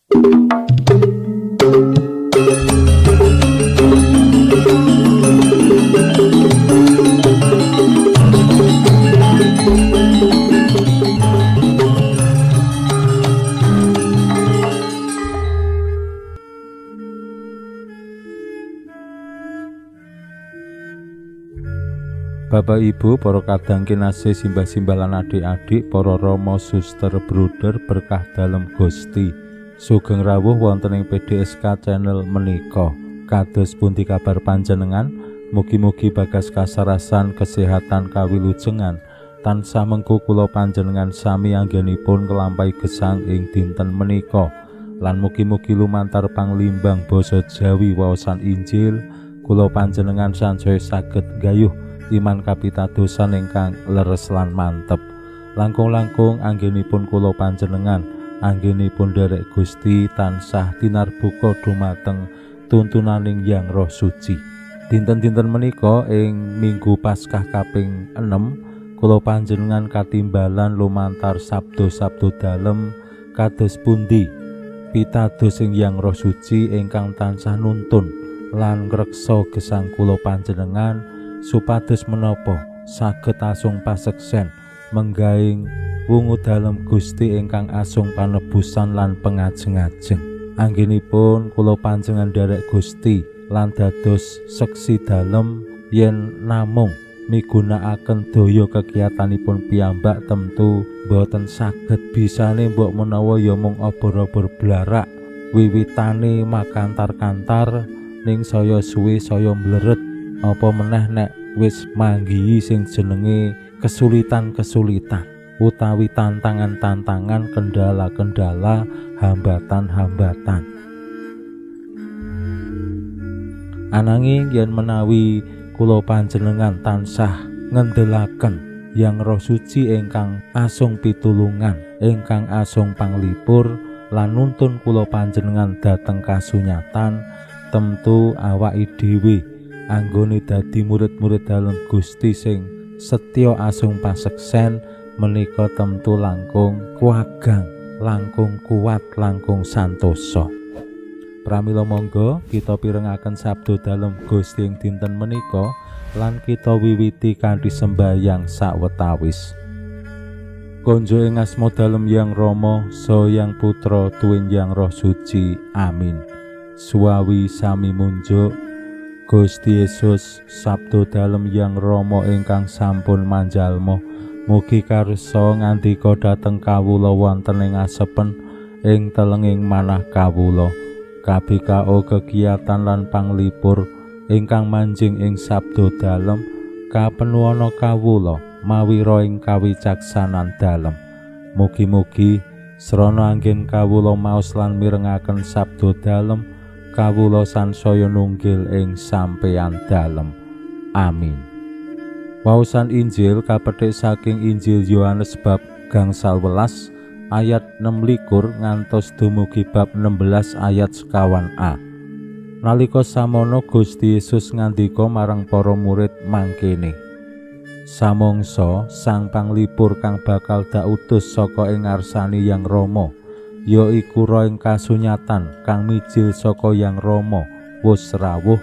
Bapak Ibu, para kadang kinasih, simbah-simbah lan adik-adik, para rama, suster, bruder, berkah dalem Gusti. Sugeng rawuh wonten ing PDSK channel menika. Kados pundi kabar panjenengan? Mugi-mugi bagas kasarasan, kesehatan, kawilujengan tansah mengku kula panjenengan sami anggenipun nglampahi gesang ing dinten menika. Lan mugi-mugi lumantar panglimbang basa Jawi waosan Injil kula panjenengan sansaya saged gayuh iman kapitadosan ingkang leres lan mantep. Langkung-langkung anggenipun kula panjenengan anggenipun nderek Gusti tansah tinarbuka dumateng tuntunaning Yang Roh Suci. Dinten-dinten menika ing Minggu Paskah kaping 6 kula panjenengan katimbalan lumantar sabdo-sabdo dalem kados pundi pitados ing Yang Roh Suci ingkang tansah nuntun lan ngreksa gesang kula panjenengan supados menapa saged asung paseksen menggaing wungu dalem Gusti ingkang asung panebusan lan pengajeng-ajeng. Anggenipun kula panjenengan nderek Gusti lan dados seksi dalem yen namung migunakaken daya kegiatanipun piyambak temtu boten saged bisane mbok menawa ya mung obor-obor blarak wiwitane makantar-kantar ning saya suwe saya mleret. Apa meneh nek wis manggihi sing jenenge kesulitan-kesulitan utawi tantangan-tantangan, kendala-kendala, hambatan-hambatan. Ananging yen menawi kula panjenengan tansah ngendelaken Yang Roh Suci ingkang asung pitulungan, ingkang asung panglipur lan nuntun kula panjenengan dhateng kasunyatan, temtu awake dhewe anggone dadi murid-murid dalem Gusti sing setya asung paseksen menika temtu langkung kuwagang, langkung kuat, langkung santosa. Pramila monggo kita pirengaken sabda dalem Gusti ing dinten menika lan kita wiwiti kanthi sembahyang sawetawis. Konjo ing asma dalem Yang Rama, Saha Yang Putra, tuwin Yang Roh Suci. Amin. Suwawi sami munjuk Gusti Yesus, sabda dalem Yang Rama ingkang sampun manjalma, mugi karsa ngandika dhateng kawula wonten ing asepen ing telenging manah kawula. KBKO kegiatan lan panglipur ingkang manjing ing sabda dalem kapenuwana kawula mawira ing kawicaksanan dalem. Mugi-mugi srana anggen kawula maos lan mirengaken sabda dalem, kawula sansaya nunggil ing sampeyan dalem. Amin. Waosan Injil kapetik saking Injil Yohanes bab 18 ayat 26 ngantos dumugi bab 16 ayat 1 A. Nalika samono Gusti Yesus ngandika marang para murid mangkene: Samangsa Sang Panglipur kang bakal dautus saka ing ngarsane Yang Rama, ya iku Roh ing kasunyatan kang mijil saka Yang Rama wis rawuh,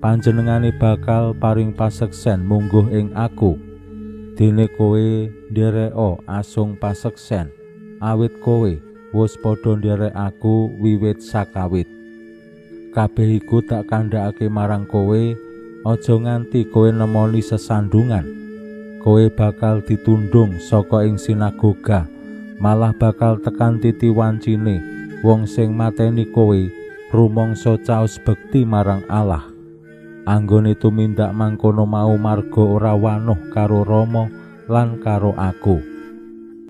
panjenengane bakal paring paseksen mungguh ing aku. Dene kowe ndereka asung paseksen, awit kowe wis padha nderek aku wiwit sakawit. Kabeh iku tak kandhakake marang kowe, aja nganti kowe nemoni sesandungan. Kowe bakal ditundung saka ing sinagoga, malah bakal tekan titi wancine wong sing mateni kowe rumangsa caos bekti marang Allah. Anggone tumindak mangkono mau marga ora wanuh karo Rama lan karo aku.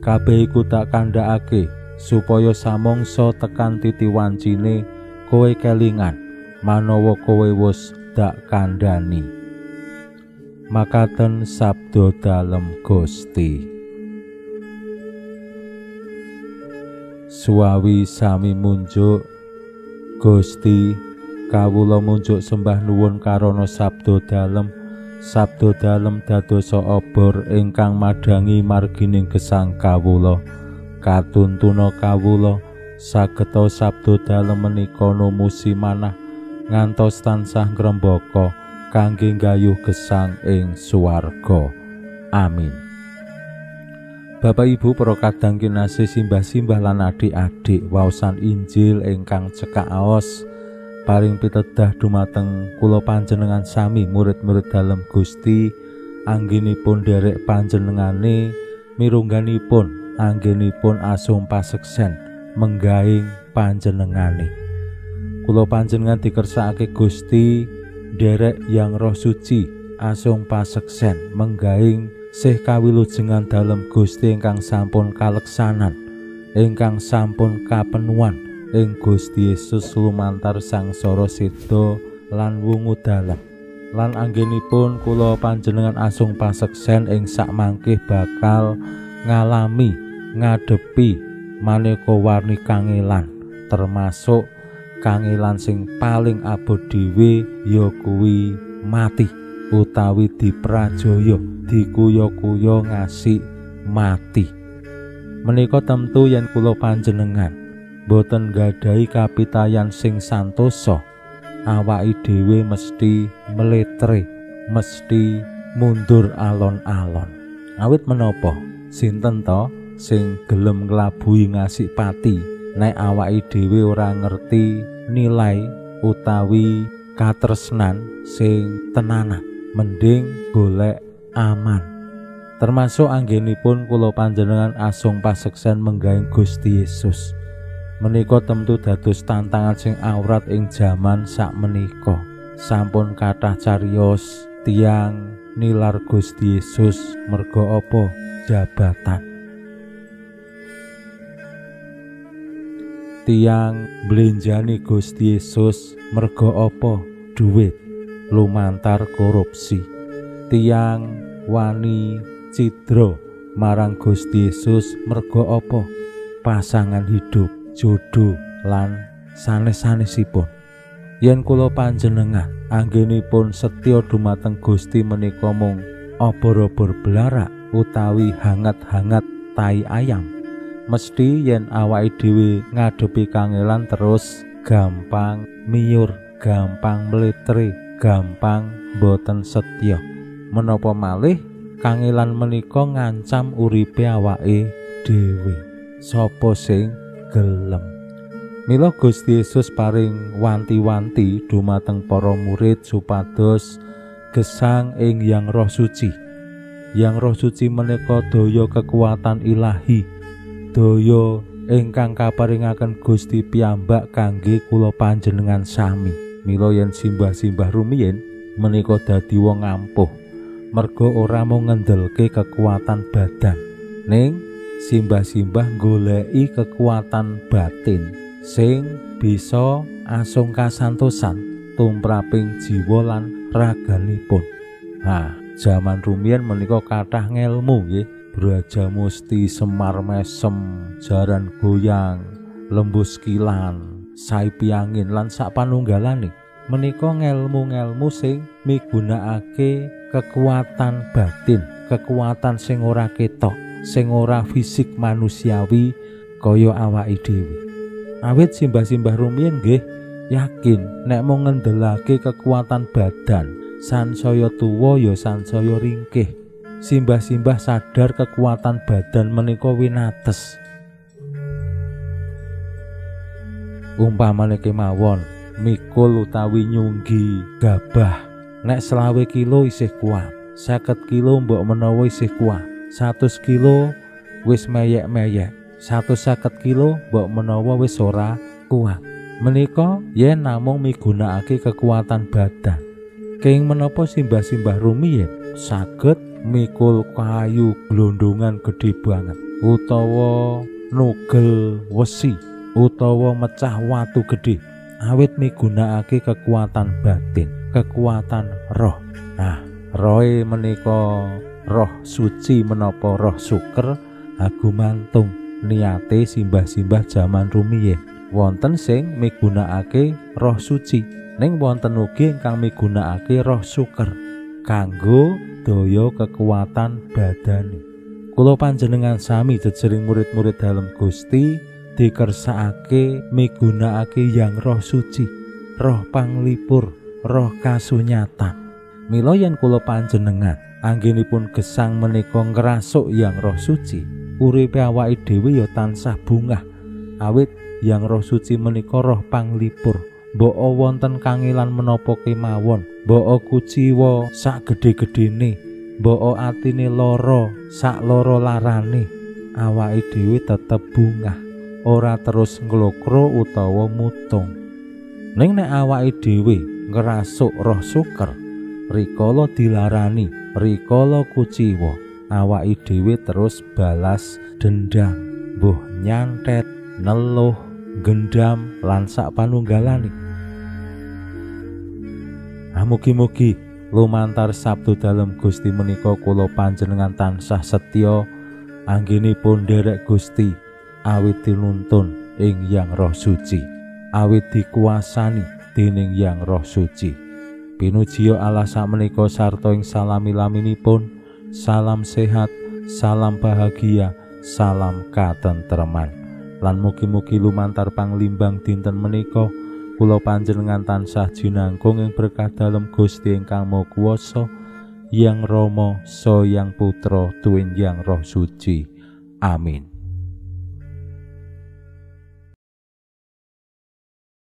Kabeh iku tak kandhakake supaya samangsa tekan titi wancine kowe kelingan manawa kowe wis dak kandhani. Makaten sabda dalem Gusti. Suwawi sami munjuk Gusti, kawula munjuk sembah nuwun karana sabda dalem. Sabda dalem dadosa obor ingkang madhangi margining gesang kawula. Katuntuna kawula Sageta sabda dalem menika numusi manah ngantos tansah ngrembaka kangge nggayuh gesang ing swarga. Amin. Bapak Ibu para kadang kinasih, simbah-simbah lan adik-adik, waosan Injil ingkang cekak aos paring pitedah dumateng kula panjenengan sami murid-murid dalem Gusti, anggenipun nderek panjenengane mirungganipun anggenipun asung paseksen menggaing panjenengane. Kula panjenengan dikersakake Gusti nderek Yang Roh Suci asung paseksen menggaing sih kawilujengan dalem Gusti ingkang sampun kaleksanan, ingkang sampun kapenuan ing Gusti Yesus lumantar sangsara seda lan wungu dalem. Lan anggenipun kula panjenengan asung paseksen ing sakmangke bakal ngalami ngadepi maneka warni kangelan, termasuk kangelan sing paling abot dhewe ya kuwi mati utawi diprajaya, dikuya-kuya ngasih mati. Menika tentu yen kula panjenengan boten nggadahi kapitayan sing santosa, awake dhewe mesti meletre, mesti mundur alon-alon. Awit menapa sinten to sing gelem nglabuhi ngasih pati nek awake dhewe ora ngerti nilai utawi katresnan sing tenanan? Mending golek aman. Termasuk anggenipun kula panjenengan asung paseksen menggaing Gusti Yesus. Menika tentu dados tantangan sing awrat ing jaman sakmenika. Sampun kathah cariyos tiyang nilar Gusti Yesus merga apa? Jabatan. Tiyang mblenjani Gusti Yesus merga apa? Duit, lumantar korupsi. Tiyang wani cidra marang Gusti Yesus merga apa? Pasangan hidup, jodoh lan sanes-sanesipun. Yen kula panjenengan anggenipun setya dumateng Gusti menika mung obor-obor blarak utawi hangat-hangat tai ayam, mesti yen awake dhewe ngadepi kangelan terus gampang miyur, gampang mletre, gampang boten setya. Menapa malih kangelan menika ngancam uripe awake dhewe. Sapa sing gelem? Mila Gusti Yesus paring wanti-wanti dumateng para murid supados gesang ing Yang Roh Suci. Yang Roh Suci menika daya kekuatan ilahi, daya ingkang kaparingaken Gusti piyambak kangge kula panjenengan sami. Mila yen simbah-simbah rumiyin menika dadi wong ampuh merga ora mung ngendelke kekuatan badan, ning simbah-simbah goleki kekuatan batin sing bisa asung kasantosan tumraping jiwa lan raganipun. Ha, jaman rumiyin menika kathah ngelmu nggih, brajamusti, semar mesem, jaran goyang, lembus kilan, saipi angin lan sapanunggalane. Menika ngelmu-ngelmu sing migunakake kekuatan batin, kekuatan sing ora ketok, sing ora fisik manusiawi kaya awake dhewe. Awit simbah-simbah rumiyin nggih yakin nek mung ngendelake kekuatan badan sansaya tuwa ya sansaya ringkih. Simbah-simbah sadar kekuatan badan menika winates. Umpamane kemawon mikul utawi nyunggi gabah, nek 25 kilo isih kuat, 50 kilo mbok menawa isih kuat, 100 kilo wis meyek-meyek, 150 kilo mbok menawa wis ora kuat. Menika yen namung migunakake kekuatan badan. Kenging menapa simbah-simbah rumiyin saged mikul kayu glondongan gedhe banget, utawa nugel wesi, utawa mecah watu gedhe, awit migunakake kekuatan batin, kekuatan roh. Nah, roe menika roh suci menapa roh suker agumantung niate simbah-simbah jaman rumiyin. Wonten sing migunakake roh suci, ning wonten ugi ingkang migunakake roh suker kanggo daya kekuatan badane. Kula panjenengan sami jejering murid-murid dalem Gusti dikersakake migunakake Yang Roh Suci, roh panglipur, roh kasunyatan. Mila yen kula panjenengan anggenipun gesang menika ngrasuk Yang Roh Suci, uripe awake dhewe ya tansah bungah. Awit Yang Roh Suci menika roh panglipur. Mbok wonten kangelan menapa kemawon, mbok kuciwa sak gedhe-gedhene, mbok atine lara sak lara larane, awake dhewe tetep bungah, ora terus nglokro utawa mutung. Ning nek awake dhewe ngrasuk roh suker, rikala dilarani, rikala kuciwa, awake dhewe terus balas dendam, mbuh nyantet, neluh, gendam lan sak panunggalane. Mugi-mugi lumantar sabtu dalem Gusti menika kula panjenengan tansah setya anggenipun nderek Gusti, awit tinuntun ing Yang Roh Suci, awit dikuasani dening Yang Roh Suci. Pinujiya Allah sakmenika sarta ing salami-laminipun. Salam sehat, salam bahagia, salam katentreman. Lan mugi-mugi lumantar panglimbang dinten menika kula panjenengan tansah jinangkung ing berkah dalem Gusti ingkang Maha Kuwasa, Yang Rama, Sang Yang Putra, tuwin Yang Roh Suci. Amin.